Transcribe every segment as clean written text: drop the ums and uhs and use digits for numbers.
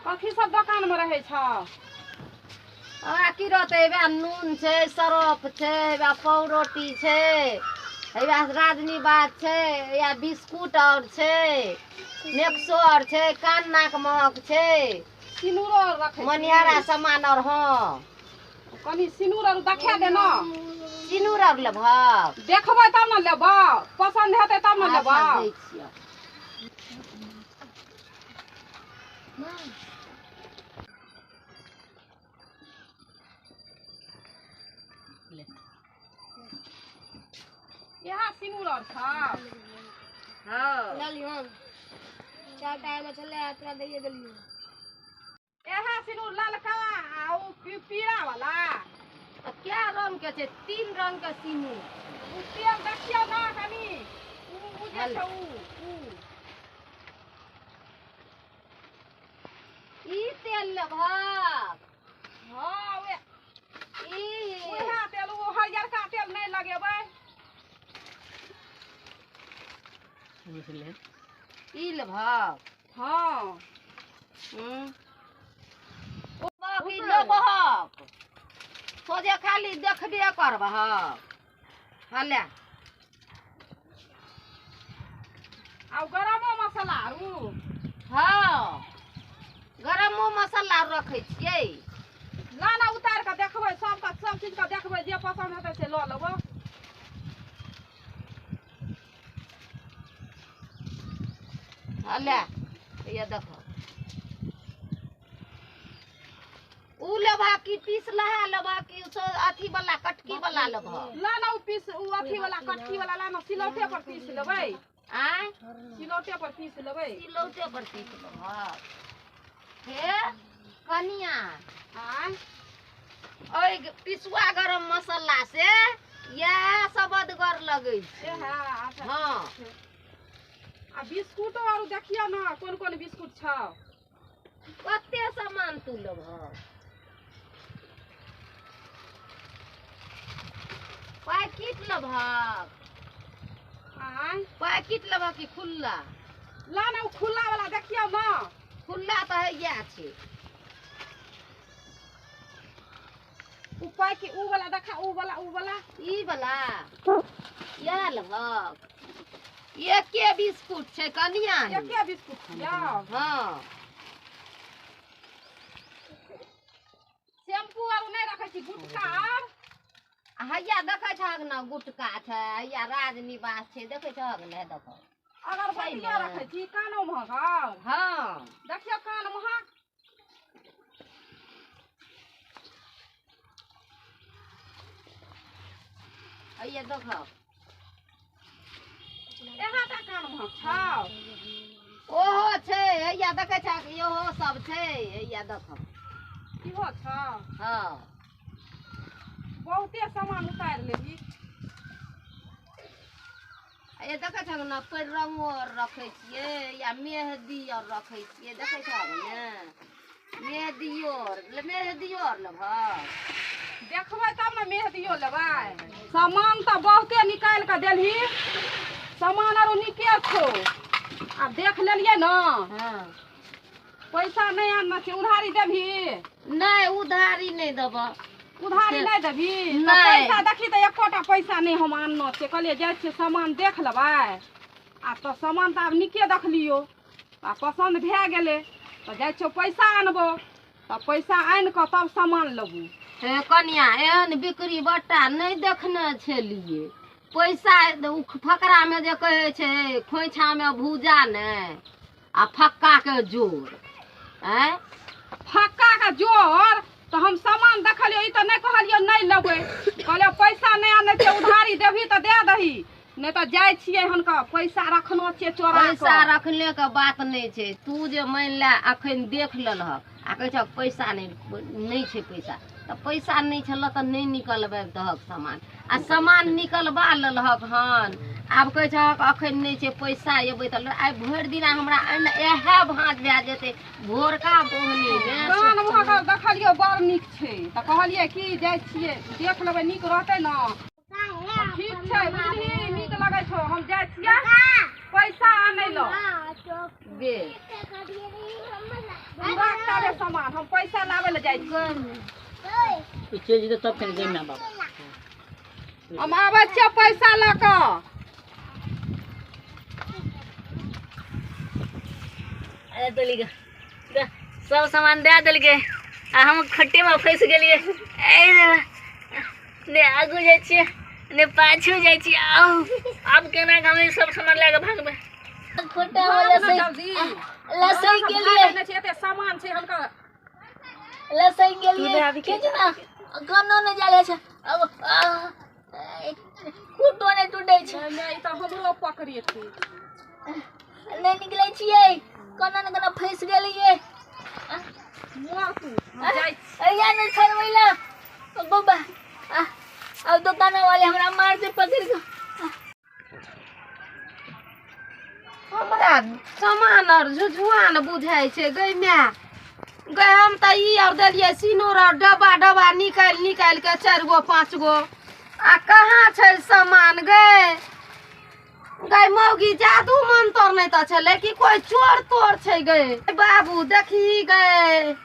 कथी सब दोकान में रहै छौ? हमरा की रहतै, हेबे नून छै, सरफ छै, हेबे पावरोटी छै, हेबे राजनिवास छै, या बिस्कुट और छै, नेक्सो और छै, कान नाक महक छै, सिनूरो आर रखै छी? मनिहारा सामान और। हँ, कनी सिनूर आर देखा दे ने। सिनूर आर लेबहक? देखबै तब ने लेबौ, पसन्द हेतै तब ने लेबौ। अच्छा, दै छियौ। इएह सिनूर आर छौ? हँ। चारि टा छलै, तोरा दैए देलियौ। इएह सिनूर ललका आ ओ पीरा वाला। आ कै रंग के छै? 3 रंग के सिनूर। ओ तेल देखियौ ने कनी, उ जे छै उ ई तेल लेबहक? हँ, उएह। ई उएह तेल, ओ हरियरका तेल नहि लगेबै। ई लेबहक? हँ। हूँ। बाकी लेबहक सोझे खाली देखबे करबहक? हले। आ ओ गरमो मसाला आर उ? हँ, गरमो मसाला रखै छियै। ना ना, उतारि कऽ देखबै सबके, सब चीजके देखबै, जे पसन्द हेतै से लऽ लेबो। हले, ये देखो। उ लेबहक कि पिसलहा लेबहक कि अथी वाला, कटकी वाला लेबहक? ला ना ओ पीस, ओ अथी वाला, कटकी वाला ला ना, सिलौटे पर पीस लेबै। आँय? सिलौटे पर पीस लेबै। सिलौटे पर पीस लेबहक। हे कनिया। आँय? ओहि पिसुआ गरम मसाला से इएह सब अदगर लगै छै। एह, अच्छा। हँ। आ बिस्कुटो आर देखियौ ने, कोन कोन बिस्कुट छौ। कते सामान तू लेबहक? पैकेट लेबहक? आँय? पैकेट लेबहक कि खुल्ला? ला ना ओ खुल्ला वाला देखियौ ने। खुल्ला तऽ हैया छै। उ पैकेट, उ वाला देखा, उ वाला, उ वाला। ई वाला? इएह लेबहक? एके बिस्कुट छै कनिया हे। एके बिस्कुट छियौ? हँ। शैम्पू आर नहि रखै छी, गुटका आर? आ हैया देखै छहक ने, गुटका छै, हैया राजनिवास छै, देखै छहक ने, देखो। अगरबत्ती छै ने। रखै छी? कानो महक आर? हँ। देखियौ कान महक। हैया देखो। एहा टा कान महक छौ? ओहो छै, हैया देखै छहक, इहो सब छै, हैया देखो। इहो छौ? हँ। बहुते सामान उतारि लेबही। आ ये देखै छहक ने, पेड़ रंगो आर रखै छियै, या मेहदी आर रखै छियै, देखै छहक ने? मेहदियो आर, मेहदियो आर लेबहक? देखबै तब ने मेहदियो लेबै। सामान तऽ बहुते निकालि कऽ देलही, सामान आरो नीके छौ। आब देख लेलियै ने। हँ। पैसा नहि आनना छै, उधारी देबही? नहि, उधारी नहि देबह। उधारी नहि देबही तऽ? नहि। पैसा देखी तऽ एकोटा पैसा नहि हम आनना छै। कहलियै जाइ छियै सामान देख लेबै। आ तऽ सामान तऽ आब नीके देखलियौ आ पसन्द भए गेलै, तऽ जाइ छियौ पैसा आनबो, तऽ पैसा आनि कऽ तब सामान लेबू। हे कनिया, एहन बिक्री बट्टा नहि देखने छलियै। पैसा उ फकरामे जे कहै छै, खोइछामे भूजा ने आ फक्काके जोर, आँय? फक्काके जोर तऽ हम सामान देखलियौ, ई तऽ नहि कहलियौ नहि लेबै। कहलियौ पैसा नहि आनै छै, उधारी देबही तऽ दए दही, नहि तऽ जाइ छियै हुनका पैसा रखनो छियै चोरा पैसा कऽ। रखले के बात नहि छै। तू जे मानि ले अखन देख लेलहक आ कहै छहक पैसा नहि, नहि छै पैसा, तऽ पैसा नहि छलह तऽ नहि निकलबै दहक सामान, आ सामान निकलबा लेलहक हन, आब कहै छहक अखन नहि छै पैसा, एबै तऽ। आइ भरि दिना हमरा इएह भाँज भए जेतै भोरका बोहनीमे। कान महक देखलियौ, बड़ नीक छै, तऽ कहलियै की जाइ छियै देख लेबै, नीक रहतै ने। ठीक छै, बुझलिही, नीक लगै छौ। हम जाइ छियै पैसा आनै लए। बेस। तू राख तारे सामान, हम पैसा लाबै लए जाइ छी। ई चलि जेतै तब कनि गै माय बाप। हम आबै छियै पैसा लऽ कऽ। अरे तोली गे, सब सामान दए देलकै आ हम खट्टे में फंसि गेलियै। ए ने आगू जाइ छियै ने पाछू जाइ छियै। आउ आब केना कऽ हम ई सब सामान लए कऽ भागबै? खोटा में भाग ने लसै जल्दी। लसै गेलियै। नहि छै, एते सामान छै हुनकर। लसै गेलियै, खींच ना, कनो नहि जाय छै। अब खूटो नहि टूटै छै। नहि, ई तऽ हमरो पकड़ेतै। नहि निकलै छियै, कोना ने कोना फंसि गेलियै। मर तू, हम जाइ छी। अइया नहि छोड़बै ला बाबा। आब दोकान वाले हमरा मारतै पकड़ि कऽ। हमरा सामान आर झुझुआन बुझाइ छै गै माय गै। हम तऽ ई आर देलियै सिनूर आर डब्बा डब्बा निकालि निकालि कऽ 4 गो 5 गो, आ कहाँ छै सामान गै? गै मौगी, जादू मंतर नहि तऽ छलै कि कोइ चोर तोर छै गै बाबू? देखी गै,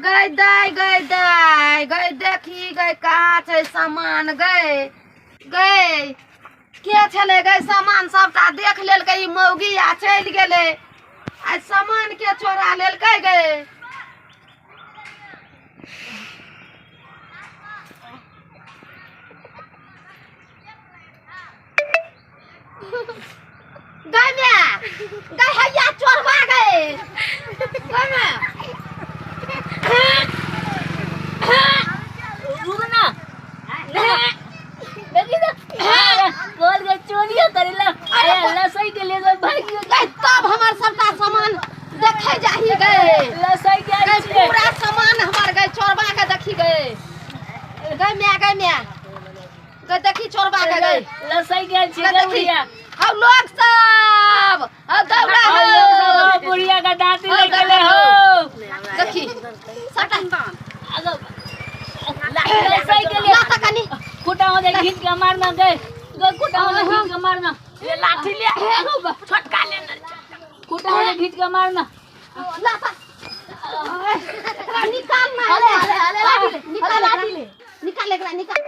गै दाइ, गै दाइ, गै देखी गै, कहाँ छै सामान गै? गै के छलै गै? सामान सबटा देख लेलकै ई मौगी आ चलि गेलै। आ सामान के चोरा लेलकै गै? गै माय गै, हैया चोरबा गै, गै माय। रुक ना, देखी तो बोल के चोरियो करेला। अरे लसई के लिए भाग गयो। गै तब हमर सबटा सामान देखे जाही गै। लसई के गै पूरा सामान हमर गै चोरबा के देखी गै। गै माय, गै माय गै, देखी चोरबा के गै। लसई के छियै गै देखी। बुढ़िया। हौ लोग सब, हौ दौड़ा हौ। बुढ़िया का दांती हौ ले गेले देखो। हो। देखी सबटा लसई के लिए लाता कनी। खुटा हो जाए, घीच के मारना गए गए, खुटा हो जाए, घीच के मारना। ये लाठी ले, छोटका ले ना। खुटा हो जाए, घीच के मारना। लाता एकरा निकाल ना। निकाल लाठी ले, निकाल एकरा, निकाल।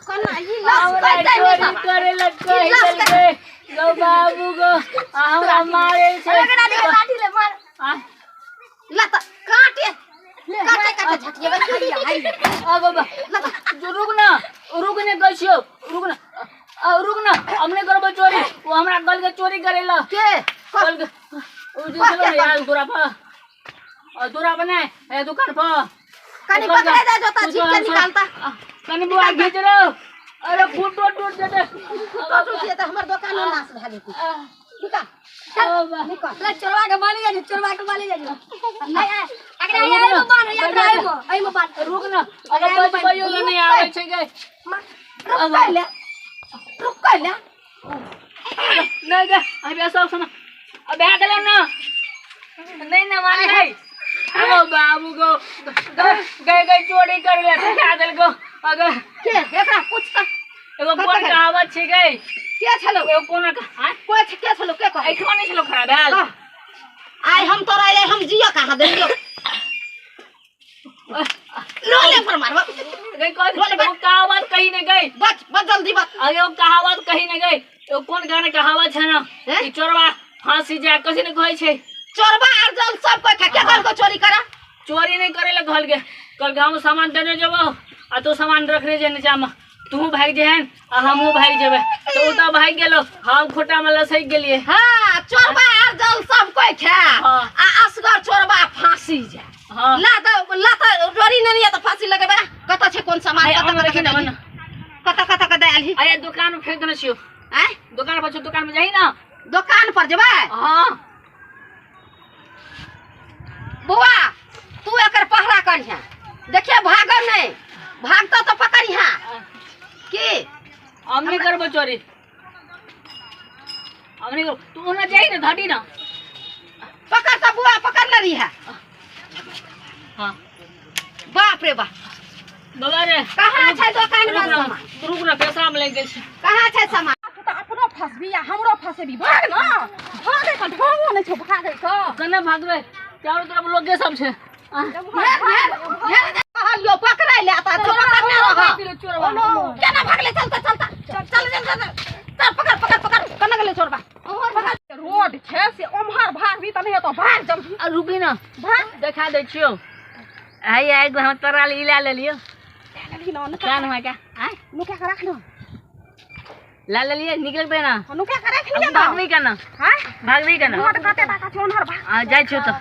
कन्ना ई लस हमरा कहि दे। चोरी करे ला कहि लस देलकै गौ बाबू गो, आ हमरा मारे छै। लाठी ले मार। आ लाता काटे काटे काटे झटिएबै। आ बाबा जो रुक ना, रुक ने गई छियौ, रुक ना, आ रुक ना, हम नहीं करबै चोरी। वो हमरा गल के चोरी करेला। के? गल के उ जे छलो ने यार दूरा पर, आ दूरा पर नहीं ए दुकान पर। कनी पकड़े दे जोता, झीक के निकालता। कनी बुआ घीच रहो। अरे फूटो टूट जेतै। तो टूट जेतै, हमर दोकानो नाश भए जेतै। निकाल। निकाल। ले चोरवा के माली जाइ, चोरवा के माली जाइ। आय आय अकरा आय, आय बान, आय आय आय बान। रुक ना, अगर बजबैयो ला नहीं आबै छै गै। रुक ले, रुक ले। नहीं गै, अभी सब सुन, अब भए गेलौ ना। नहीं ना माने है। ओ बाबू गो, गए गए चोरी कर ले भए देलको। अगर के एकरा पूछता। एगो कोन कहावत छै गै? के छलो? एगो कोन आय? कोइ छै? के छलो? के कहै? एखन नहि छलो खड़ा भेल। आइ हम तोरा, आइ हम जियो कहाँ देलियो? लोले पर मारबो। गई कौन एगो कहावत कही ने गई? बच बच, जल्दी बच। अरे एगो कहावत कही ने गई, एगो कोन गाना कहावत छै ना? हैं? ई चोरवा फांसी जाय, कथी ने कहै छै? चोरबा आर जल सब कोइ खा के कहलको चोरी करा? चोरी नहीं करे ला कहल के, कल गाँव सामान देने जेबो आ तू सामान रखने जे नीचा में, तू भागि जेहन आ हमहूँ भागि जेबै। तऽ ओ तऽ भागि गेलो, हम खोटा में लसकि गेलियै। हाँ, चोरबा आर जल सब कोइ खा। हाँ। आ असगर चोरबा फांसी जाय। हाँ। ला तऽ, ला तऽ चोरी नहि लिअ तऽ फांसी लगेबै। कतऽ छै कोन सामान? आइ कतऽ आन कतऽ देखी के ना, देलही? आन। कतऽ कतऽ के देलही? आइ दुकान में फेंक देने छियौ। आँय? दुकान पर छौ, दुकान में जाही ना। दुकान पर जेबै? हाँ। बौआ, तू एकर पहरा करिहे, देखिए भागल नहीं, भागतो तो पकड़िहा की। हम नहीं करबो चोरी, हम नहीं करबो। तू ओना जाही ना, घाटी ना। पकड़ तो बुआ, पकड़ ले रही है। हाँ। बाप रे बाप। बाबा रे। कहाँ छै दुकान में रुक ना, सामान? रुक ना, पैसा हम ले गेल छी। कहाँ छै सामान? तू तऽ अपनो फंसबी आ हमरो फंसेबी। भाग ना, भागे के ढंगो नहि छौ भागै के। केना भागबै, चारू तरफ लोके सब छै। कहलियो पकड़ै ले तऽ तू पकड़ने रह। केना भागलै? चल तऽ, चल तऽ, चल चल चल चल, पकड़ पकड़ पकड़। केना गेलै चोरबा? रोड छै से ओम्हर भागबी तऽ नहि हेतौ, भाग जल्दी। आ रुकी ना। भाग। देखा दै छियौ। हैया एगो हम तोरा ले ई लए लेलियौ। लए लेलही ने? नुका। कान में के आय। नुका के राख ने। लए लेलियै, निकलबै ना? नुका के राख लिअ ने। भागबी केना? हाँ। भागबी केना? रोड कते टाका छै, ओम्हर भाग। आ जाइ छियौ तऽ।